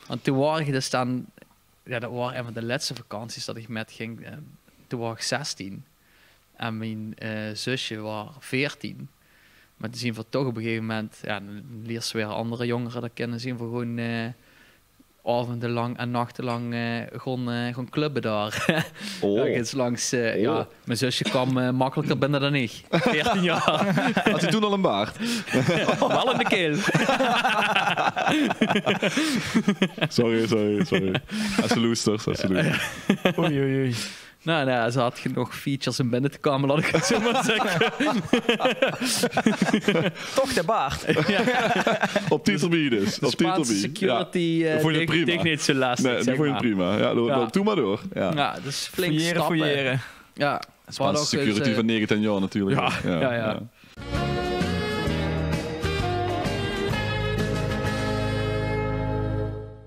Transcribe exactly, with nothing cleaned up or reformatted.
Want toen waor ich dus dan, jao, dat waor ein van de lètste vakanties dat ich mit ging. Eh, toen waor ich zestien en mien eh, zusje waor veertien. Mer toen zien v'r toch op ein gegaeve moment, jao, dan liers se weer anger jongere dan kinne, zien v'r gewoen eh, aovende lang en nachte lang eh, gewoen, eh, gewoen clubbe dao. Oh. Örges langs, eh, jao, mien zusje kaom eh, makkeliker binne dan ich. Veertien jaor. Had ze toen al ein baard? Waal in de keel. Sorry, sorry, sorry. As ze loestert, as ze loestert. Oei, oei, oei. Nou, nou, ze had genóg features um binne te kómme, laot ich 't zoe mer zègke. Toch de baard. Op die tribune dus. De Op die Spaanse tribune. Security eh, Vónj ich deeg prima. deeg neet zoe lastig, Nee, die zeg vónj ich maar. Prima. Jao, loop, Jao. Loop toe mer door. Jao. Jao, dus flink Fouilleren, stappe. Fouilleren. Jao, Spaanse security van negentien jaor natuurlik. Jao, jao.